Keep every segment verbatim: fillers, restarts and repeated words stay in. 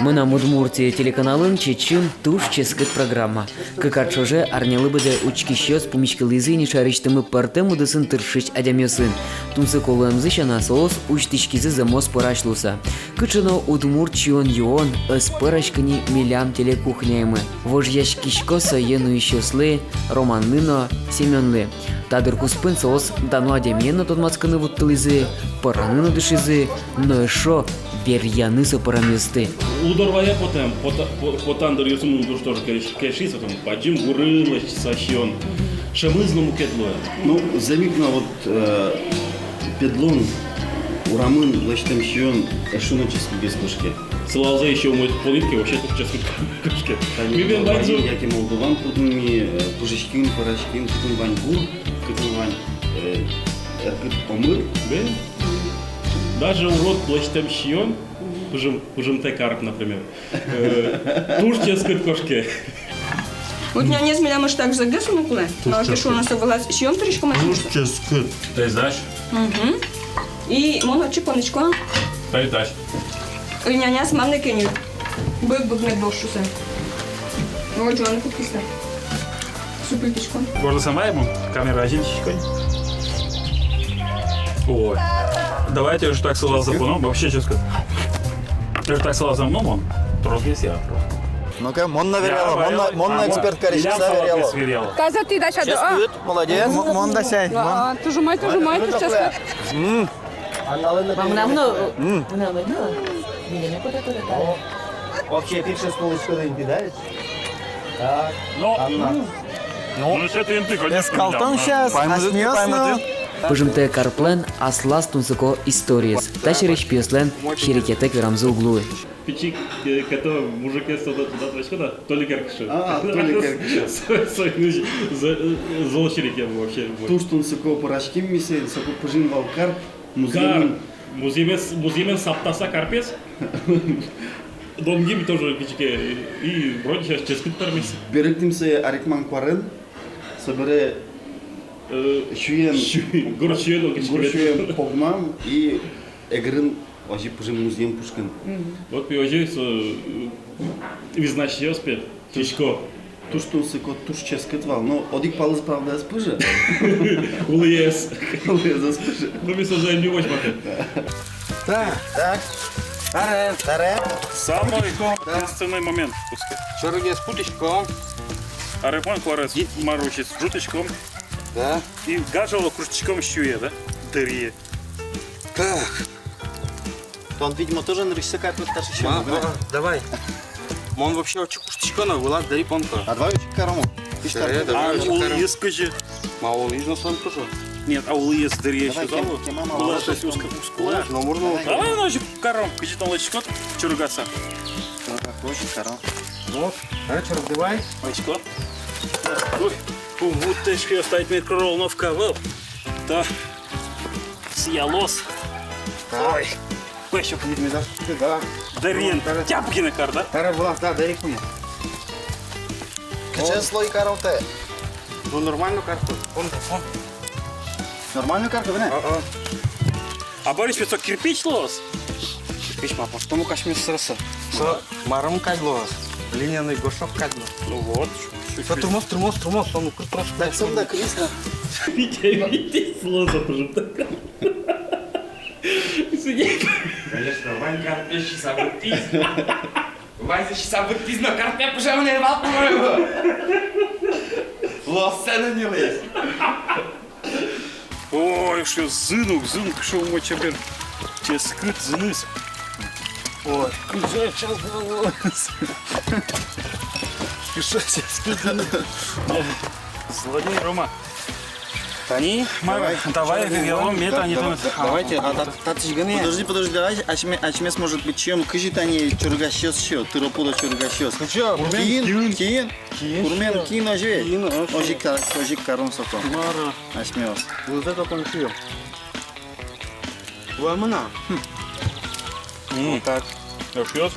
«Мынам Удмуртие» телеканалын «Чечым» туж ческыт программа. Кык ар ӵоже арнялы быдэ учкисьёс пумиськылӥзы ини шаерысьтымы пӧртэм удысын тыршись адямиосын. Тунсыко луэмзы сяна, соос усьтӥськизы зэмос пӧрась луыса. Кыӵе но удмурт сиён-юон ӧз пӧраськы ни милям телекухняямы. Вожъяськисько сое нуисьёслы, Романлы но Семёнлы. Та дыр куспын соос дано адямиен но тодматскыны вуттылӥзы, пӧраны но дышизы, но эшшо веръяны со пӧрамъёсты. Удор вае потэм, пота-, по-, потан дыръёсмы туж тоже кельш-, кельшиз, вот он, бадӟым гурын лэсьтыса сиён. Шӧмыз но мукет луэ. Ну, зэм ик но вот, э, Педлон урамын лэсьтэм сиён эшшо но ческытгес кошке. Сылалзэ ещё умой понӥд ке, вообще туж ческыт кошке. Тани ми бен Молдоваын ваньзы яке Молдован кудын ми, э, пыжиським, пӧраським, кытын вань гур, кытын вань, э, эркыт омыр. Бен. Даже урод лэсьтэм сиён, пыжым, пыжымтэ карп, например. Э, туж ческыт кошке. Вот нянез милям ӧжытак зӧкгес но кулэ. Туж ческыт. Малы ке шуоно, со вылаз сиён тырыськом. Туж ческыт. Тайзась. Мгм. И мон отчы понӥсько. Тайзась. И няняз мамнэ кеню. Бык, бык мед луоз шуыса. Ой, ӝуаны кутскиз та. Супыльтӥсько. Гордо самай мон, камера азинтӥсько. Ой. Давайте уже так сылалзэ поном, вообще ческыт. Уже так сылалзэ поном, мон. Тросгес я. Ну-ка, мон на веръяло, мон на, мон на эксперт кариськыса веръяло. Таза тӥ дасяды, а? Ческыт, молодец. М-, мон дасяй, мон. А, туж умой, туж умой, туж ческыт. М. Мынам но. М. Мынам но. Вообще, пикшес полочка да интидаешь? Так, ну, Анна. Ну, ну, с этой инты, конечно, эскалтон да. Сейчас, паймыты, асьмеос но. Паймыты. Пыжымтэ карплэн аслаз тунсыко историез. Та сярысь пиослэн серекъятэк верамзы уг луы. Пичи, э, к этому мужике сюда, туда, туда, сюда, Толик Эркышев. А, Толик Эркышев. Со-, со-, ну, за-, зол серекъям вообще. Туж тунсыко пӧраським ми соин, соку пыжим вал карп. Музъемен. Кар-, музъемен, музъемен саптаса карпез. Донгим тоже кыӵе ке, и вроде сейчас ческыт пӧрмиз. Берыктӥм сое Арекман куарен, собере, э, сюен, сю-, гур сюен, гур сюен погмам и эгырын озьы пыжим музъем пушкын. Мгм. Вот ми озьы со, э, визнасьёс пе. Тӥсько. Туж тунсыко, туж ческыт вал. Но одӥг палыз, правда, ӧз пыжы. Улӥез. Улӥез ӧз пыжы. Ну, ми создаем не возьматы. Так. Так. Таре. Таре. Самый, да, ответственный момент. Чорыгез кутӥськом. Арекман куарез, ди-, мар учиз, ӝутӥськом. Да. И гажало куштӥськом сюе, да? Дыръе. Так. Тон, видимо, тоже нырысьсэ капелька таӵе. Ма, сиён, да? А, давай. Мон вообще отчы куштӥсько но, вылаз дыръя понто. А давай отчы каром. Тӥ старт. Давай отчы каром. А улӥез кызьы? Ма, улӥез но со тоже. Нет, а улӥез дыръя ещё. Давай, залы. Кем, кема мало. Вылаз, то есть, уз-, уз кулэ. Ну, можно. Давай, ну, отчы каром. Кызьы тон лэсьтӥськод чорыгаса? Чорыгаса отчы каром. Вот, короче, раздевай. Лэсьтӥсько. Ой, умут, тышкы оставить микроволновка вал. Да. Сиялоз. Да. Ой. Ой, ещё куинь. Медаш, да. Дарьян, таре. Тяпкина кар, да? Таре вылаз, да, дари куинь. Кыӵе слой каром тае? Ну, нормально каром. Он, он. Нормально каром, да? А, а. А Борис, со кирпич луоз? Кирпич ма, потому касьмес сраса. Со марым кадь луоз. Глиняный горшок кадь луоз. Ну вот. Со тырмоз, тырмоз, тырмоз, со ну кыр трос. Так, сам да, крыса. Витя, Витя, слон запружим так. Конечно, Ванька печи событись. Ванька событись, но карпе пыжамын вал, по-моему. Луоз сцена не лезь. Ой, что зын ук, зын ук, что умой чебер. Ческыт зыныз. Ой, кызьы чалгылыз. Кызьы ческыт зыныз. Злодей Рома. Тани, давай, давай, давай, веръялом, мед, да, тани, давай, туныс. Да, давайте, а, та-, татысь гинэ. Подожди, подожди, давай, асьме-, асьмес, может быть, сиём, кызьы тани чорыгасьёс сиё, тыро-пыро чорыгасьёс. Кызьы? Курмен, кин, кин, кин. Кин. Курмен, кин, озьы. Кин, озьы. Озьы ик ка-, озьы ик каром соку. Мар-а. Асьмеос. Вылзэ только не сиём. Вай мына. Хм. М. Вот так. Эшъёс.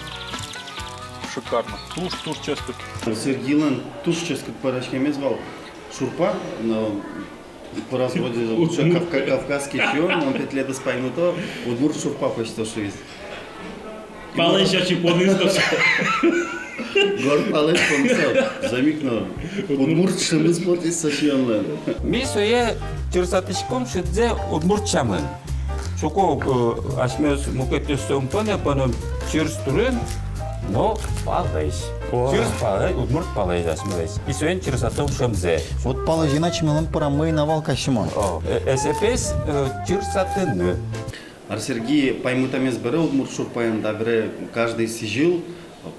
Шикарно. Туж, туж ческыт. Сергейлэн туж ческыт пӧраськемез вал. Шурпа, но пӧраз вроде кавка-, кавказский сиён, но мон пе тӥледыз паймыто, удмурт шурпа почти шуиз. Палэзь ачим понӥз но. Горд палэзь понӥз но. Зэмзэ ик но. Удмурт шӧмыз потӥз со сиёнлэн. Ми сое чырсатӥськом шыдзэ удмурт сямын. Соку, э, асьмеос мукетыз со ум понэ, поном чырс турын но палэзь. О. Чырс палэзь, удмурт палэзь асьмелэсь. И соин чырсатом шӧмзэ. Вот палэзьын ачмелэн пырамы ӧй на вал кадь, Семон. О, э, эсэпез, э, чырсатыны. Арсерги паймытэмез бере удмурт шурпаен, табере каждый сӥзьыл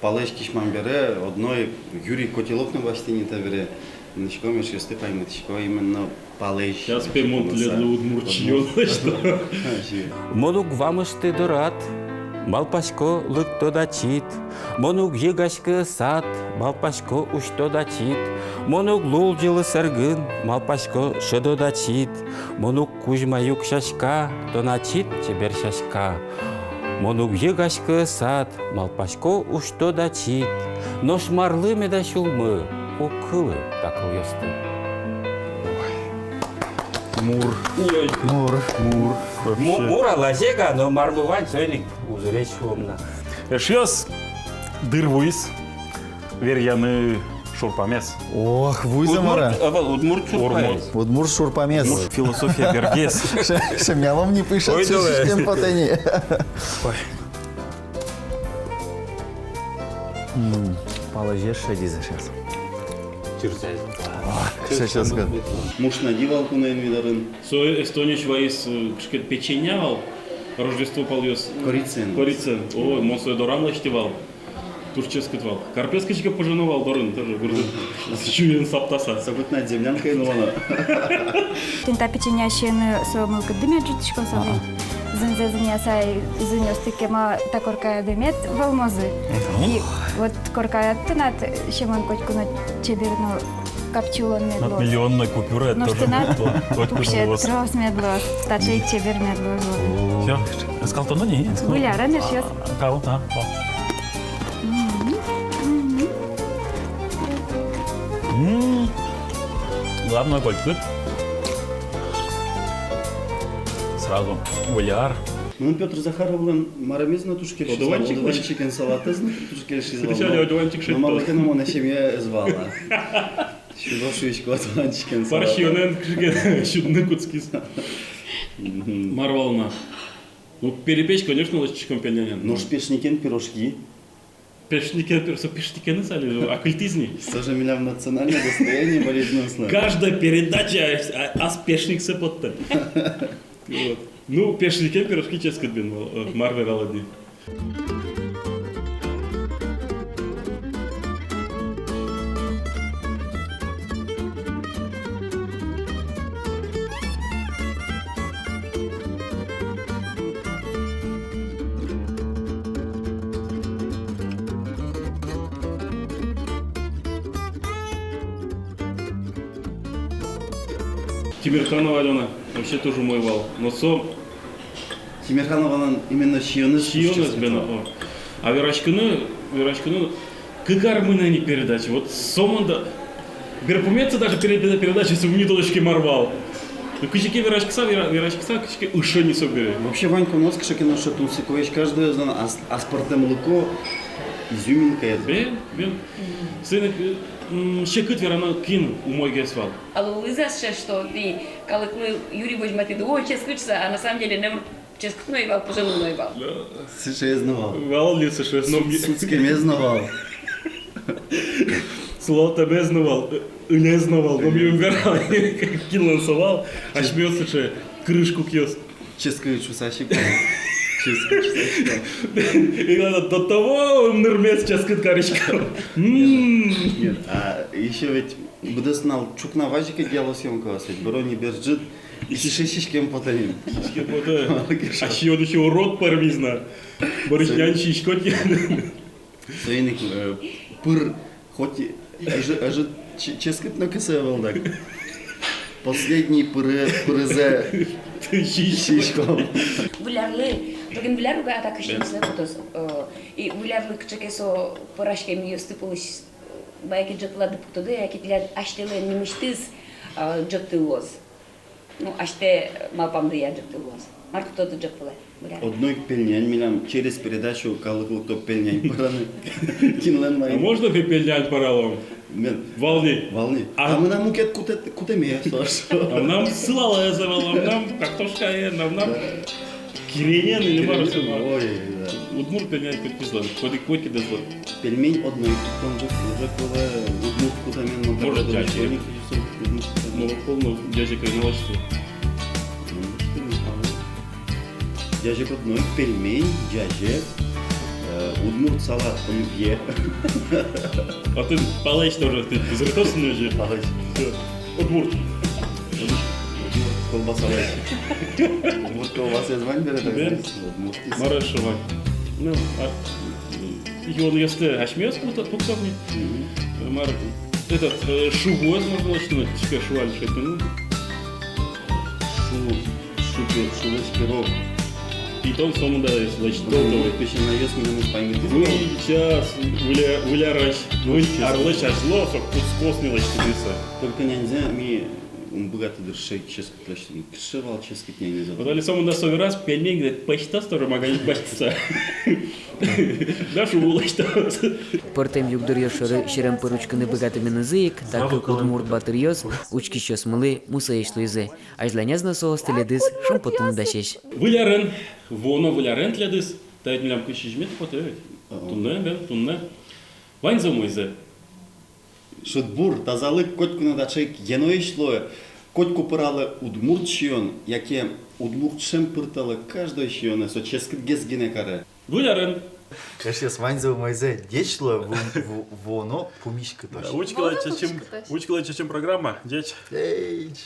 палэзь кисьмам бере одно ик юри котелок но басьтӥ ни, табере. Мынӥськом, эшъёсты паймытӥсько, именно палэзь. Сейчас пе мон тӥледлы удмурт сиён лэсьто. Мон уг вамышты дорад, малпасько, лыктод ачид. Мон уг йыгаськы ӧсад, малпасько, усьтод ачид. Мон уг лулӟылы сэргын, малпасько, шӧдод ачид. Мон уг кузьма юг сяська, тон ачид чебер сяська. Мон уг йыгаськы ӧсад, малпасько, усьтод ачид. Нош марлы меда сюлмы уг кылы та кылъёсты. Мур. Ой. Мур. Мур. Му-, вообще. Мур-а, лазег-а, но марлы вань, соин ик узыресь шуом на. Эшъёс, дыр вуиз веръяны шурпамез. Ох, вуиз-а, мар-а? Удмурт, э, удмурт шурпамез. Удмурт. Удмурт шурпамез. Удмурт философия бергес. Ше-, шемъялом ни пыӵа, ой, давай. Шишкем потэ ни. Ой. М, палэзез шедиз сейчас. Чырсэ. Ох, сейчас, сейчас. Мушнади вал куноын Инвидарын. Со Эстониысь ваиз, э, кыӵе ке печенья вал, Рождество палъёс. Корицаен. Корицаен. Ой, мон сое дорам лэсьтӥ вал. Туж ческыт вал. Карпез кыӵе ке пыжоно вал дорын, тоже гуртын. Сюен саптаса. Сокытнад землянкаын вал. Тӥни та печенья сиыны со мылкыдды мед ӝутӥськоз, ага. Зынзэ зынъяса, зынъёсты кема та коркаяды мед вӧлмозы. Мгм. И вот коркаяд тынад, Семон, котьку но чебер но капчи улон мед луоз. Миллионной купюра. Нош тоже тынад вот, вот пуксе трос мед луоз, таӵе ик чебер мед луоз. О. Всё, скал тон, не? Выль ар, эшъёс. Кал, а, о. Мгм. Мгм. М. Главное, котькуд. Сразу выль ар. Мыным Пётр Захаровлэн марымез но туж кельшиз. Одуванчик, одуванчикен салатэз но туж кельшиз. Кытысь али одуванчик шедьтод? Но малы ке но монэ семьяе ӧз вала. Сюдо шуисько одуванчикен салат. Пар сиёнэн кыӵе ке сюдыны кутскиз. Мгм. Мар вал на? Ну, перепеч, конечно, лэсьтӥськом пельнянен. Нош пешникен пирожки. Пешникен пир-, со пешникеныз али акыльтӥз ни. Со же милям национальное достояние, болезненно. Каждая передача ас, а, ас пешниксэ поттэ. Вот. Ну, пешникен пирожки ческыт бен вал, э, мар вералод ни. Тимерханова Алёна вообще тоже умой вал. Но со Тимерханованың именно сиёнэз, сиёнэз бен, о. А вераськыны, вераськыны, кык ар мынэ ни передача. Вот сомында берпуметӥзэ даже перед-, передачаез ум ни тодӥськы, мар вал. Ну, кызьы ке вераськыса, вера-, вераськыса, кызьы ке ышо ни собере. Вообще вань куноос, кыӵе ке но сыӵе тунсыкоесь, каждоезлэн ас-, аспӧртэмлыко, изюминкаез. Бен, бен. Соин ик, м, секыт вераны, кин умойгес вал. А луылӥз-а сыӵе, что тӥ калыклы юри возьматӥды, ой, ческыт шуса, а на самом деле номыр ческыт но ӧй вал, пыжон но ӧй вал. Сыӵеез но вал. Вал ли сыӵеез но? Сут-, сутскемез но вал. Сылалтэмез но вал, ы-, ылез но вал, но ми ум вера, кинлэн со вал, асьмеос сыӵе кырыж кукъёс. Ческыт шуса ик. Ческыт шуса ик. И ладно, до того нырмес ческыт кариськом. М. Нет, а ещё ведь быдэс нунал ӵукна вазь ик ӧдъяло съёмкаос, ведь быро ни бер ӝыт, и сыӵе сиськем потэ ни. Сиськем потэ. А сиён ещё урод пӧрмиз на. Бӧрысь нянь сиськод ке. Соин ик, э, пыр хоть ӧжы-, ӧжыт че-, ческыт но кысэ ӧвӧл дак. Последний пыры-, пырызэ сиськом. Выль арлы, ӝоген выль ар уг-а, а так ещё кышномуртлы потоз. Э, и выль арлы кыӵе ке со пӧраськемъёсты пӧлысь, э, мае ке ӝӧк вылады пуктоды, яке тӥляд асьтэлэн нимысьтыз, э, ӝӧктылоз. Ну, асьтэ малпамдыя ӝӧктылоз. Мар кутоды ӝӧк вылэ? Одно ик пельнянь милям, через передачу калык лыкто пельнянь пӧраны. Кинлэн вань? А можно пе пельнянь пӧралом? Мен. Вал ни. Вал ни. А. А мынам мукет кутэ-, кутэме, со. А мынам сылалэ, э, вал, а мынам картошкае, а мынам киренен или мар со. Киренен, ой, да. Удмурт пельнянь пе пизлан. Котик, котик дезло. Пельмень одно ик кутом ӝӧк, ӝӧк вылэ, удмурт кутамен. Может, ӟазе. Удмурт кутамен. Ну, полно, ӟазе кырналась. Ӟазе кутом, пельмень, ӟазе, э, удмурт салат, оливье. А ты палэсь тоже, ты дезертирственный же. Палэсь. Всё. Удмурт. Удмурт колбасалэсь. Удмурт колбасаез вань бере, да? Удмурт. Хорошо, вань. Ну, а, м, юонъёсты асьмеос пукто-, пуктом ни. Мгм. Мар, этот, э, шугуэз можно лэсьтыны, тӥ пе шуалэ шуэ, ну. Шу, шу пе-, шулэсь пирог. Питон сомында лэсьтом. Песянайёс милемыз паймытӥзы. Выль час, выль, выль арысь, выль арлэсь азьло, со кутскоз ни лэсьтыны со. Только няньзэ ми ум быгаты дыр сыӵе ческыт лэсьтыны. Кыӵе вал ческыт няньзэ. Вот али сомында со вераз, пельмень, говорит, пӧзьтоз тоже магазин басьтыса. Да, шугу лэсьтоз. Пӧртэм югдуръёс шоры серем пыр учкыны быгатыменызы ик, та кык удмурт батыръёс учкисьёсмылы мусоесь луизы. Азьланяз но соос тӥледыз шумпотыны дасесь. Выль арен, вуоно выль арен тӥледыз, та ведь милям кызь сизьыметӥ потэ ведь. Ага. Туннэ, бен, туннэ. Ваньзэ умойзэ. Шудбур, тазалык, котьку но таӵе ик йӧноесь луэ, котьку пыралэ удмурт сиён, яке удмурт шӧм пырталэ каждой сиёнэ, со ческытгес гинэ каре. Выль арен. Эшъёс, ваньзэ умойзэ, ӟеч луэ, ву-, ву-, вуоно пумиськытозь. Учкелэ, вуоно чечым, пумиськытозь. Учкелэ, чечым программа, ӟеч. Ӟеч.